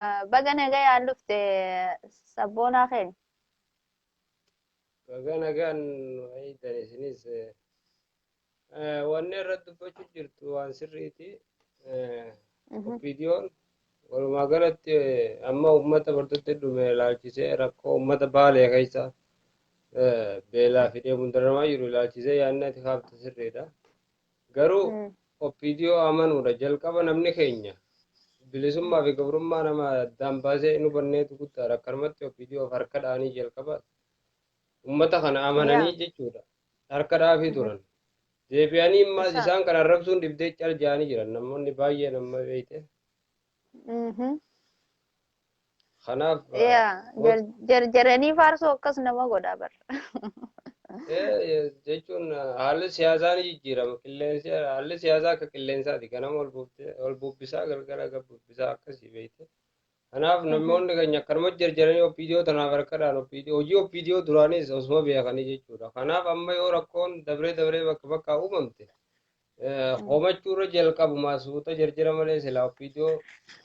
Baga nagayaan dhufte sabboonaa keenya. Baga nagaan eegdan isinis wanni irratti dubbachuu jirtu waan sirriiti. OPDOn walumaa galatti amma uummata bartotti dhume ilaalchisee, rakkoo uummata Baalee keessa beelaa fi dheebuun dararamaa jiru ilaalchisee yaadni ati kaafte sirriidha. Garuu OPDO amanuudha jalqaba namni keenya bilisummaa fi gabrummaa nama addaan baasee hin hubanneetu guddaadha. Akkanumatti OPDO harka dha'anii jalqaba uummata kana amananii jechuudha. Harka dhaafii turan. Deebi'anii immaas isaan kana arrabsuun dhibdee cal ja'anii jiran namoonni baay'een amma beeyte. Kanaaf Jarjaranii faarsoo akkas nama godha bara. Jechuun haalli siyaasaa ni jijjiirama. Qilleensi haalli siyaasaa akka qilleensaati. Ganama ol bubbisaa, galgala gad bubbisaa akkasii beeyte. Kanaaf namoonni keenya akkanuma jarjaranii OPDO tanaaf harkadhaan OPDO hojii OPDO duraanis osuma beekanii jechuudha. Kanaaf amma yoo rakkoon dabree dabree bakka bakkaa uumamte homachuurra jalqabumaa suuta jarjara malee silaa OPDO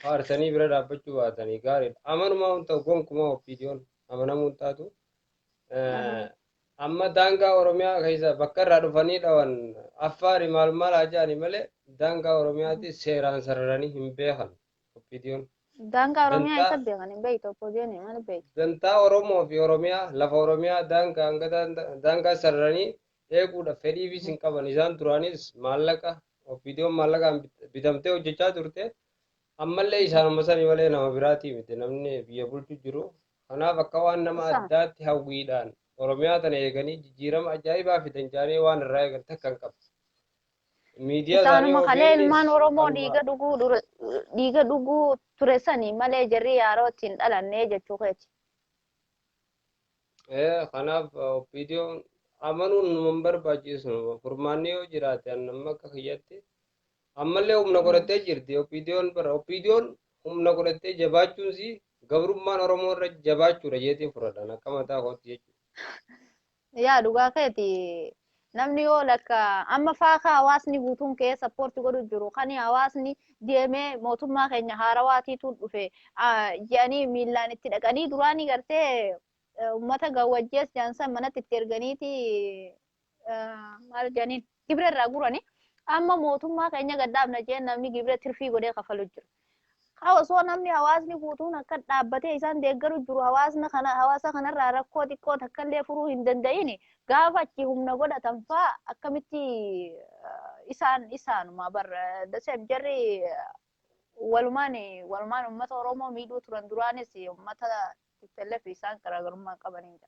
faarsanii bira dhaabbachuu baatanii gaariidha. Amanumaa hin ta'u, gonkumaa OPDOn amanamuu hin taatu. Amma daangaa Oromiyaa keessa bakka irraa dhufanii dhawan Affaari maal maal haa jedhani malee daangaa Oromiyaatti seeraan sararanii hin beekan OPDOn. Daangaa Oromiyaa isa beekan hin beektu, OPDOn maal beektu? Dantaa Oromoo fi Oromiyaa, lafa Oromiyaa daangaa hanga daangaa sararanii eeguudhaaf fedhiifis hin qaban. Isaan duraanis maallaqa OPDOn maallaqaan bitamtee hojjechaa turte. Ammallee isaanuma sanii malee nama biraatii miti namni biyya bulchu jiru. Kanaaf akka waan nama addaatti hawwiidhaan Oromiyaa tana eeganii jijjiirama ajaa'ibaa fidan jedhanii waan irraa eegan takka hin qabu. Miidiyaa isaanii Isaanuma kalee ilmaan Oromoo dhiiga dhuguu ture sanii malee jarri yeroo ittiin dhalannee jechuu keeti. Kanaaf OPDOn amanuun numa hin barbaachisu. Furmaanni yoo jiraate amma akka kiyyatti ammallee humna godhattee jirti. OPDOn bara OPDOn humna godhattee jabaachuun si gabrummaan Oromoo irra jabaachuudha jeetiin fudhadhan akka mataa kootti jechuudha. Yaa, dhugaa keeti. Namni yoo lakka amma faaka hawaasni guutuun kee support godhu jiru kan hawaasni deemee mootummaa keenya haarawaatiitu dhufe jedhanii miillaan itti dhaqanii duraanii gartee uummata gawwajjees jaansan manatti itti erganiiti maal jedhaniin gibira irraa gurani, amma mootummaa keenya gaddaafna jeen namni gibira tirfii godhee kafalu jira. Haa, osoo namni hawaasni guutuun akka dhaabbatee isaan deeggaru jiru hawaasni kana hawaasa kanarraa rakkoo xiqqoo takka illee furuu hin danda'in, gaafa achi humna godhatan faa akkamitti isaan isaanuma bar daseem jarri walumaan walumaan uummata Oromoo miidhuu turan duraanis uummata TPLF isaan garaagarummaa qabanidha.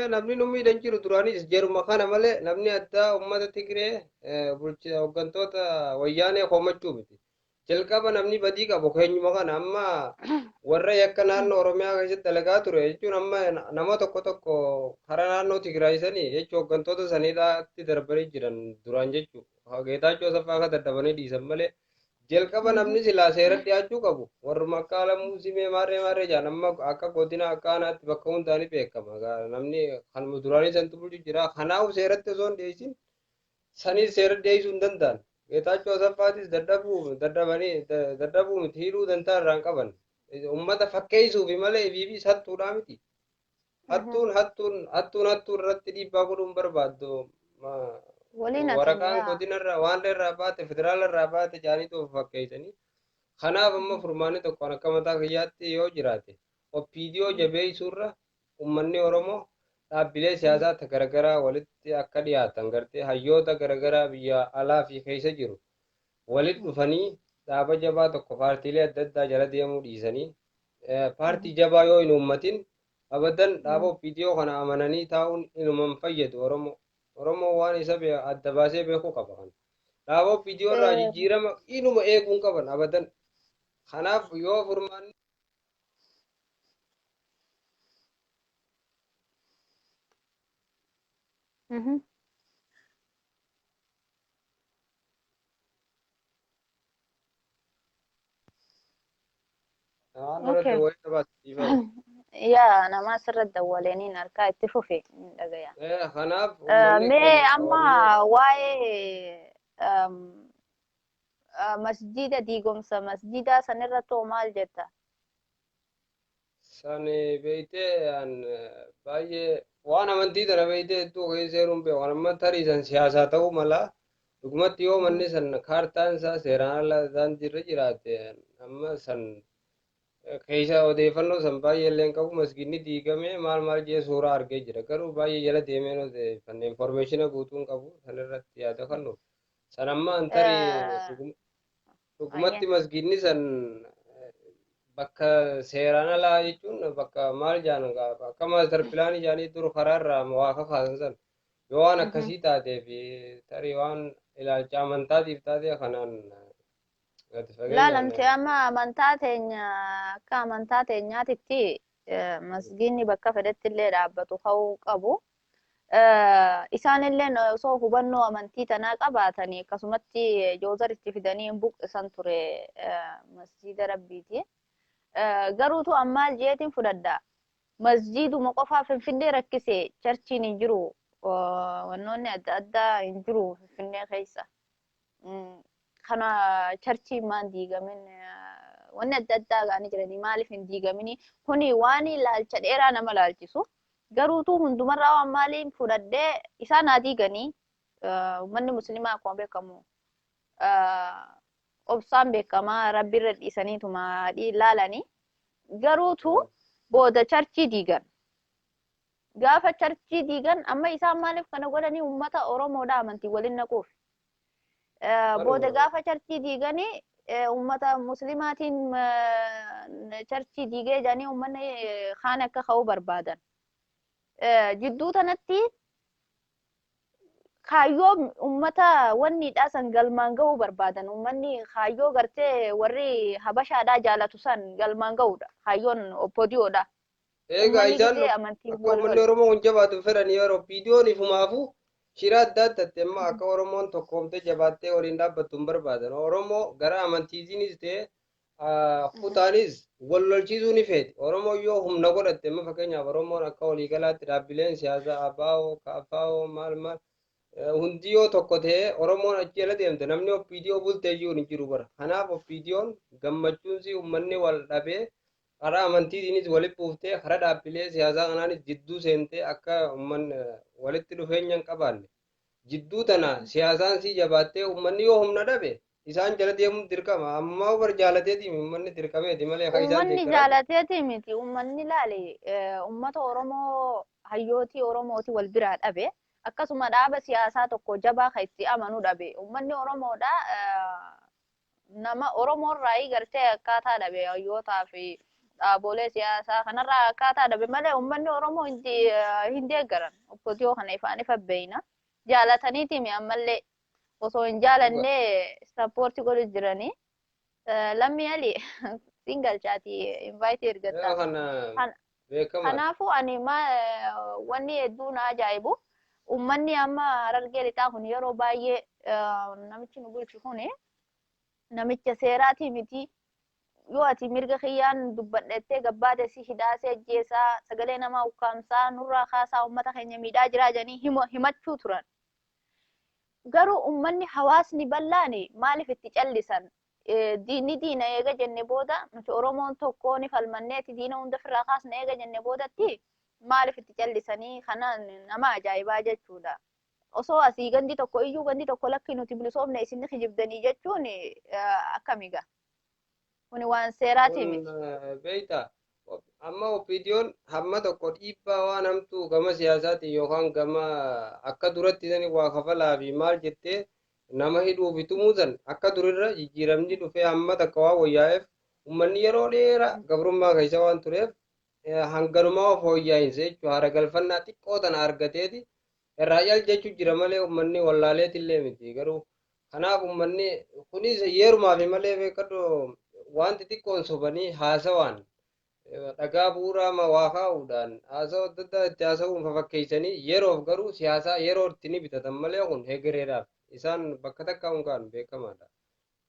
Namni nu miidhan jiru duraanis jaruma kana malee namni addaa uummata Tigree bulcha hooggantoota wayyaanee komachuu miti. Jalqaba namni badii qabu keenyuma kana, amma warra yakka naannoo Oromiyaa keessatti dalagaa ture jechuun amma nama tokko tokko karaa naannoo Tigraay sanii jechuun hooggantoota saniidhaatti darbanii jiran duraan jechuudha. Geetaachoo Asaffaa akka daddabanii dhiisan malee jalqaba namni silaa seera dhiyaachuu qabu warruma akka Alamuu Simee maarree maarree jaan amma akka godina akka aanaatti bakka hundaanii beekama. Namni kanuma duraanii santu bulchu jira. Kanaafuu seeratti osoo hin dhiyeessin sanis seera dhiyeessuu hin danda'an. Geetaachoo Asaffaatis dadhabuu dadhabanii dadhabuu miti, hidhuu dantaa irraa hin qaban. Uummata fakkeessuufi malee ifiifis hattuudhaa miti. Hattuun hattuun hattuun hattuu irratti dhiibbaa godhuun barbaaddu. Waraqaan godinarraa waan irraa baate, federaala irraa baate jaaniitu of fakkeessanii. Kanaaf amma furmaanni tokko akka mataa kiyyaatti yoo jiraate OPDO jabeessuurra uummanni Oromoo dhaabbilee siyaasaa garaagaraa walitti akka dhiyaatan, gartee hayyoota garaagaraa biyya alaa fi keessa jiru walitti dhufanii dhaaba jabaa tokko paartiilee adda addaa jala deemuu dhiisanii, paartii jabaa yoo hin uummatin abadan dhaaba OPDO kana amananii taa'uun inuma hin fayyadu Oromoo. Oromoo waan isa adda baasee beekuu qaba kana. Dhaaba OPDO irraa jijjiirama inuma eeguu hin qaban abadan. Kanaaf yoo furmaanni waan irratti wayii qabaatu. Yaa, nama asirratti dawwaleniin harkaa itti fufe hin dhagaya. Kanaaf uummanni Mee keenya amma waa'ee masjida diigomsa masjidaa sanirratti hoo maal jetta? San beeytee an baay'ee waan amantii tana beeytee hedduu keessa seenuun beeku. Amma tarii san siyaasaa ta'uu mala. Dhugumatti yoo manni san kaartaan isaa seeraan ala daandiirra jiraate, amma san keessa odeeffannoo san baay'ee illee hin qabu. Masgiidni diigamee maal maal jee suuraa argee jira. Garuu baay'ee jala deemeen odeeffanne, information guutuu hin qabu san irratti yaada kennuuf. San amma an tarii dhugumatti masgiidni san bakka seeraan alaa jechuun bakka maal jaan, akka master planii jaanii dur karaarraa waa kakaasan san yoo waan akkasii taatee fi tarii waan ilaalcha amantaatiif taatee kanaan gadi fageenyaan. Laalamte, amma amantaa teenya, akka amantaa teenyaatitti masgiinni bakka fedhetti illee dhaabbatu ka'uu qabu. Isaanillee osoo hubannoo amantii tanaa qabaatanii akkasumatti joozaritti fidanii hin buqqisan ture masjiida rabbiiti. Garuutu ammaal jeetiin fudhadha. Masjiiduma qofaa Finfinnee rakkise, churchiin hin jiru. Wannoonni adda addaa hin jiru Finfinnee keessa. Kana churchiin maan diigamin, wanni adda addaa ga'anii jiranii maaliif hin diigamini? Kuni waan ilaalcha dheeraa nama ilaalchisu. Garuutu hundumarraa waan maaliin fudhadhee, isaan haa diiganii. Uummanni musliimaa akkuma beekamu obsaan beekamaa, rabbiirra dhiisaniituma laalanii. Garuutu booda churchii diigan. Gaafa churchii diigan amma isaan maaliif kana godhanii? Uummata Oromoodha amantii waliin naquuf. Booda gaafa churchii diiganii uummata muslimaatiin churchii diigee jedhanii uummanni kaan akka ka'uu barbaadan. Jidduu tanatti kaayyoo uummata wanniidha san galmaan ga'uu barbaadan. Uummanni kaayyoo gartee warri habashaadhaa jaalatu san galmaan ga'uudha. Kaayyoon OPDOdha. Egaa Uummanni isaan gisee amantii akka wal uummanni lole. Oromoo kun jabaatu fedhan yeroo viidiyoon ifumaafu shira adda addaatti amma akka Oromoon tokkoomtee jabaattee waliin dhaabbattu hin barbaadan. Oromoo gara amantiitiinis ta'e kutaanis wal lolchiisuu ni feeti. Oromoo yoo humna godhatte, amma fakkeenyaaf Oromoon akka waliigalaatti dhaabbileen siyaasaa ABO, KFO, maal maal hundi yoo tokko ta'ee Oromoon achi jala deemte, namni OPDO bultee iyyuu hin jiru bara. Kanaaf OPDOn gammachuunsi uummanni wal dhabee karaa amantiitiinis walitti buuftee, karaa dhaabbilee siyaasaa kanaanis jidduu seentee akka uummanni walitti dhufeenya hin qabaanne. Jidduu tana siyaasaan si jabaattee uummanni yoo humna dhabe isaan jala deemuun dirqama. Ammaa bar jaalateeti uummanni dirqameeti malee akka isaan Uummanni deeggaran. jaalateeti miti. Uummanni laale, uummata Oromoo hayyootii Oromooti wal biraa dhabe. Akkasuma dhaaba siyaasaa tokko jabaa kan itti amanu dhabe. Uummanni Oromoodha nama Oromoorraa gartee akkaataa dhabe, hayyootaa fi dhaabolee siyaasaa kanarraa akkaataa dhabe malee uummanni Oromoo hin deeggaran. OPDO kana ifaan ifa beeyna. Jaalataniiti mi ammallee osoo hin jaalannee support godhu jiranii. Lammii Ali siin galchaati, invite ergatta. Kana beekamaadha. Kanaafuu ani ma wanni hedduu na ajaa'ibu, uummanni amma Harargee Lixaa kun yeroo baay'ee namichi nu bulchu kun namicha seeraatii miti. Yoo ati mirga kiyyaan dubbadhettee gabbaate si hidhaasee ajjeesaa, sagalee namaa ukkaamsaa, nurraa kaasaa, uummata keenya miidhaa jiraa jedhanii himachuu turan. Garuu uummanni hawaasni bal'aan maaliif itti callisan? Diinni diina eega jenne booda, nuti Oromoon tokko ni falmanneeti diina hunda ofirraa kaasna eega jenne boodatti maaliif itti callisanii? Kana nama ajaa'ibaa jechuudha. Osoo asii gandi tokko iyyuu gandi tokko lakki nuti bilisoomne isin kijibdanii jechuun akkamiga? Kuni waan seeraatii Kun miti. Beektaa, amma OPDOn hamma tokko dhiibbaa waan hamtuu gama siyaasaatiin yookaan gama akka duratti sani waa kafalaa fi maal jettee nama hidhuu fi tumuu san akka durirra jijjiiramni dhufee hamma takka waan wayyaa'eef, uummanni yeroo dheeraa gabrummaa keessa waan tureef hanganumaa of fooyya'insa jechuudha, haara galfannaa xiqqoo tana argateeti irraa cal jechuu jira malee uummanni wallaaleetillee miti. Garuu kanaaf uummanni kunis yeerumaa fi malee beekadhu, wanti xiqqoon sobanii haasawaan dhagaa bu'uuraa waa kaa'uudhaan haasawa adda addaa itti haasa'uun fafakkeessanii yeroof garuu siyaasaa yeroo itti ni bitatan malee kun hegereedhaaf isaan bakka takka hunkaan beekamaadha.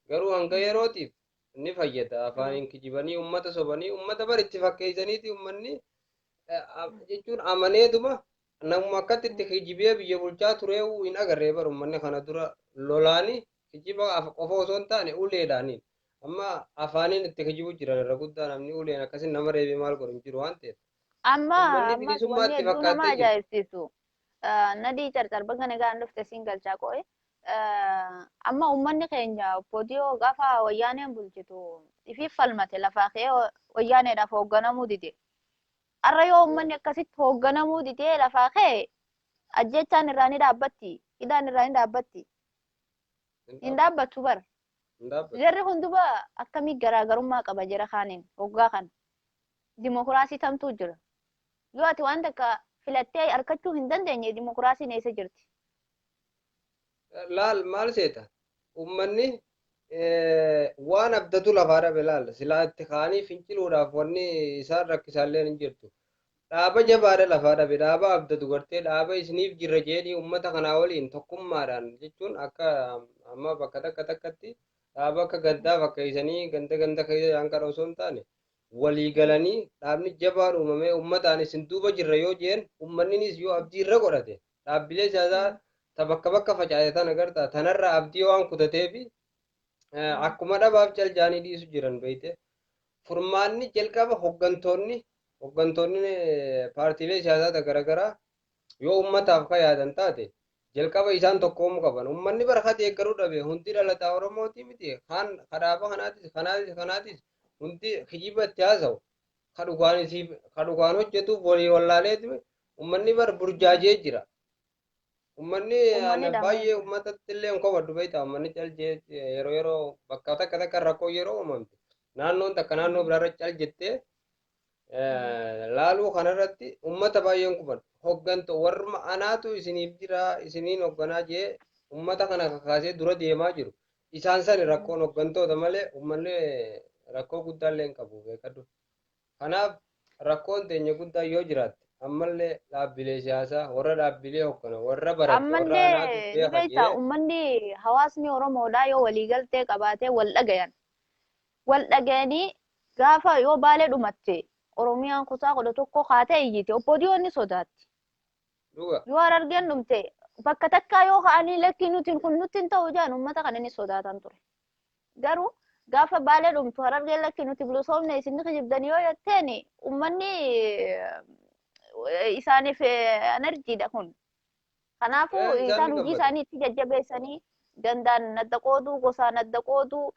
Garuu hanga yerootiif ni fayyada. Afaaniin kijibanii uummata sobanii uummata bar itti fakkeessaniiti uummanni jechuun amaneetuma namuma akkatti itti kijibee biyya bulchaa turee hin agarree bar. Uummanni kana dura lolaanii kijiba qofa osoo hin taane uleedhaanii Amma afaaniin itti kijibu jiran irra guddaa namni uleen akkasiin nama reebee maal godhu hin jiru waan ta'eef. Amma Uummanni ammas wanni bilisummaatti hedduu nama fakkaatee jirti. ajaa'ibsiisu. Nadii carcar baga nagaan dhufte siin galchaa qo'e. Amma uummanni keenya poodiyoo gaafa wayyaaneen bulchitu ifiif falmate lafaa ka'ee wayyaaneedhaaf hoogganamuu dide. Har'a yoo uummanni akkasitti hoogganamuu didee lafaa ka'e ajjechaan irraa ni dhaabbatti. Hidhaan irraa ni dhaabbatti. Hin Hin dhaabbattu bara. dhaabbattu. Jarri hundumaa akkamii garaagarummaa qaba jara kaaniin hoggaa kana. Dimokiraasii tamtuu jira. Yoo ati waan takka filattee harkachuu hin dandeenye dimokiraasiin eessa jirti? Laal maal seeta? Uummanni waan abdatu lafaa dhabe laal. Silaa itti ka'anii finciluudhaaf wanni isaan rakkisaallee hin jirtu. Dhaaba jabaadha lafaa dhabe. Dhaaba abdatu gartee dhaaba isiniif jirra jedhanii uummata kanaa waliin tokkummaadhaan jechuun akka amma bakka takka takkatti dhaaba akka gaddaa fakkeessanii ganda ganda keessa isaan kadha osoo hin taane walii galanii dhaabni jabaan uumamee uummataan isin duuba jirra yoo jeen uummanninis yoo abdii irra godhate dhaabbilee siyaasaa ta bakka bakka facaase tan agartaa tanarraa abdii waan kutateefi akkuma dhabaaf caljaanii dhiisu jiran beeyte. Furmaanni jalqaba hoggantoonni paartiilee siyaasaa garaagaraa yoo uummataaf kan yaadan taate jalqaba isaan tokkoomuu qaban. Uummanni bara deeggaruu dhabe hundi dhalataa Oromootii miti kaan kadhaaba kanaatis kanaatis kanaatis hundi kijiba itti haasa'u ka dhugaan isiif ka dhugaan hojjetuuf walii wallaaleetu uummanni bara burjaajee jira. Uummanni Uummanni ana dhamee baay'ee jira. uummatatti illee hin kofadhu beektaa uummanni caljee yeroo yeroo bakka takka takka rakkoo yeroo uumamte naannoon takka naannoo biraarra cal jettee laaluu kanarratti uummata baay'een kufan hogganto warma anaatu isiniif jira isiniin hogganaa jee uummata kana kakaasee dura deemaa jiru isaan sani rakkoon hoggantoota malee uummanni rakkoo guddaallee hin qabu beekadhu. Kanaaf rakkoon teenya guddaa yoo jiraatte ammallee dhaabbilee siyaasaa warra dhaabbilee hoggana warra barate warra anaatu Ammallee ni beeka beektaa jee uummanni hawaasni Oromoodhaa yoo waliigaltee qabaatee wal dhagayan. Wal dhagayanii gaafa yoo baalee dhumatte Oromiyaan kutaa 11 kaatee iyyite obbo ni sodaatti. dhuga. Yoo harargeen dhumte bakka takkaa yoo ka'anii lakkii nuti kun nutti hin ta'u jedhan uummata kana ni sodaatan ture. Garuu gaafa baalee dhumtu harargeen lakkii nuti bilisoomne isin ni kijibdanii yoo jetteen uummanni isaaniif enerjiidha kun. Kanaafuu Isaan ni isaan hojii gammadu. isaanii itti jajjabeessanii gandaan adda qooduu, gosaan adda qooduu,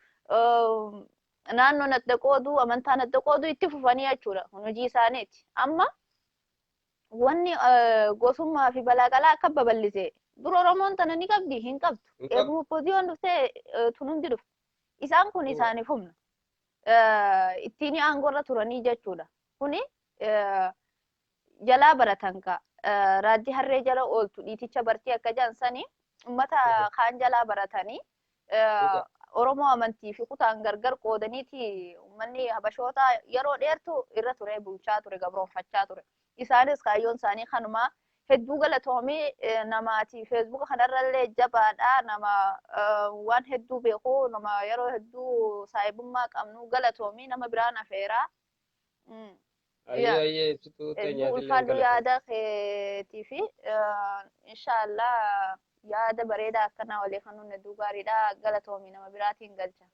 naannoon adda qooduu, amantaan adda qooduu itti fufanii jechuudha. Kun hojii isaaniiti. Amma wanni gosummaa fi balaaqalaa akka babal'ise dur Oromoon tana ni qabdi hin qabdu. Hin qabdu. Eeguma poodiyoon dhuftee tun hundi dhufte. Isaan kun Dhuga. isaaniif humna. Ittiin aangoorra turanii jechuudha. Kuni jalaa baratan ka raajii harree jala ooltu dhiiticha bartii akka jedhan sanii uummata kaan jalaa baratanii Dhuga. Oromoo amantii fi kutaan gargar qoodaniiti uummanni habashoota yeroo dheertu irra ture bulchaa ture gabroonfachaa ture. Isaanis kaayyoon isaanii kanumaa hedduu galatoomii namaati feesbuuka kanarrallee jabaadha nama waan hedduu beeku nama yeroo hedduu saahibummaa qabnu galatoomii nama biraan afeeraa. Ayyee Yaa. ayyee ibsituu Hedduu teenyaatillee ulfaadhu galatoomii. yaada keetii fi inshaallah yaada bareedaa akkanaa walii kanuun hedduu gaariidha galatoomii nama biraatiin galcha.